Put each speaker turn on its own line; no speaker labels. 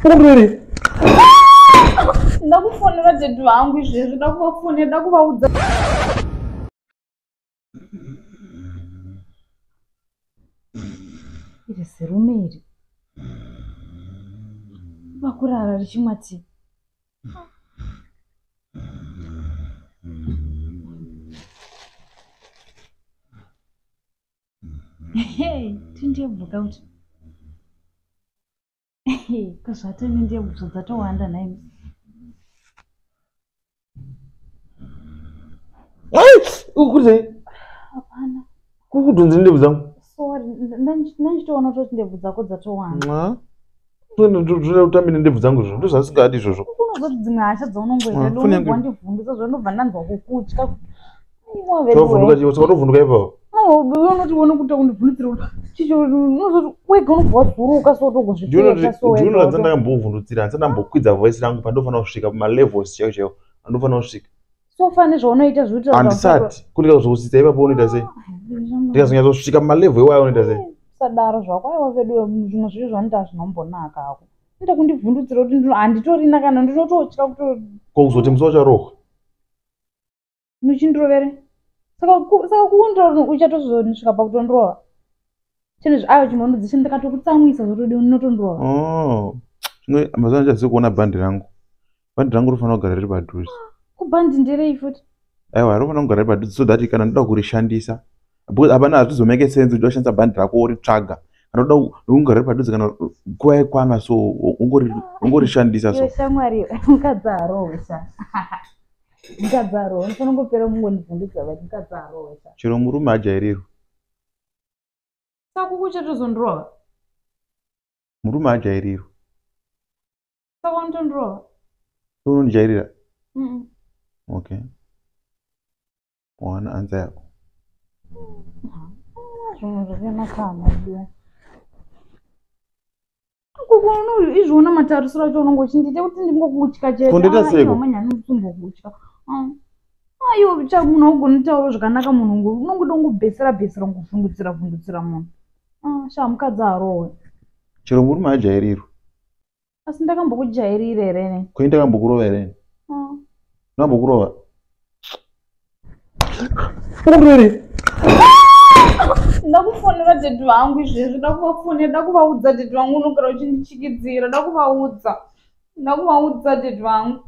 Uriri.
Ndakufonera daddy vangu izvezvi, ndakuvafonera, ndakuvaudza. Iri zirume iri. Vakurara richimwa tii. Hey, tindebvuka kuti. Ko zvatone ndebvu dzatowanda nhai.
Ukuzei?
Hapana.
Kukudhonza ndebvu dzangu.
Sorry, ndanchitoona kutoti ndebvu dzako dzatowanda.
Mwa. Ndoda kutambe nendebvu dzangu izvo. Ndozvasingadi izvozvo.
Unozoti dzimwe hasha dzaunongoita
Ah, foni yangu.
wandivhundutsa zvandobva ndanzwa kukutya.
Tovhunduka chii? Saka tovhunduka ipapo.
Unoti uone kuti kundivhundutsira chicho unozoti wega unobva wazuruka so togozvipeta so wega.
Ndinoratidza ndakambovhundutsira, handisati ndambokwidza voice rangu pandofanira kusvika pamalevels chaiwo chaiwo andofanira kusvika.
So far nezvaunoita zvekuti
Handisati. Kuti ndikazosvitsa ipapo unoita sei? Ndikazonyatsosvika pamalevel iwayo unoita sei?
Usadaro zvako aiwa vedu zvimwe zvinhu zvanoita hazvinombonaka hako. Inoita kundivhundutsira kuti handitorina kana ndinototya kuto
Ko kuzoti musi wacharohwa?
Uchindirovere? Saka saka kuundira uchatozosvika pakutondirova. Chinhu aiwa chimbondo ndakatokutsamwisa zvotodi unotondirova.
Oh. Zvimwe mazuva ano ndichaziva kuona bhandi rangu. Bhandi rangu rinofanira kugara riri padhuze.
Ko bhandi nderei futi?
Aiwa rinofanira kugara riri padhuze so that kana ndoda kurishandisa because hapana hazvizomake sense kuti washandisa bhandi rako woritsvaga. Kana uda kugara riri padhuze kana nguva yakwana so ungorishandisa so.
Iwe shamwari mukadzi harohwe sha. Mukadzi harohwe unofanira kungopera mungondivhundutsa but mukadzi harohwe sha.
Chero murume hajairirwi.
Saka kuku uchatozondirova?
Murume hajairirwi.
Saka unotondirova?
Unondijairira?
Mm.
Okay. Wawana answer yako.
Zvinhu zvakanaka madiwa. Kuku izviona matarisiro acho unonge uchindiita kuti ndingokutya chete.
Ko ndoita seiko?
Manya ndinotombokutya. Aiwa cha munhu haugoni kutaura zvakanaka munhu unongoda kungobhesera bhesera kuvhundutsira vhundutsira munhu. Sha mukadzi harohwe.
Chero murume hajairirwi.
Asi ndakambokujairira here ini?
Ko ini ndakambokurova here ini? Ndakambokurova? Uriri.
Ndakufonera daddy vangu izvezvi, ndakuvafonera, ndakuvaudza daddy vangu unogara uchindichikidzira, ndakuvaudza. Ndakuvaudza daddy vangu.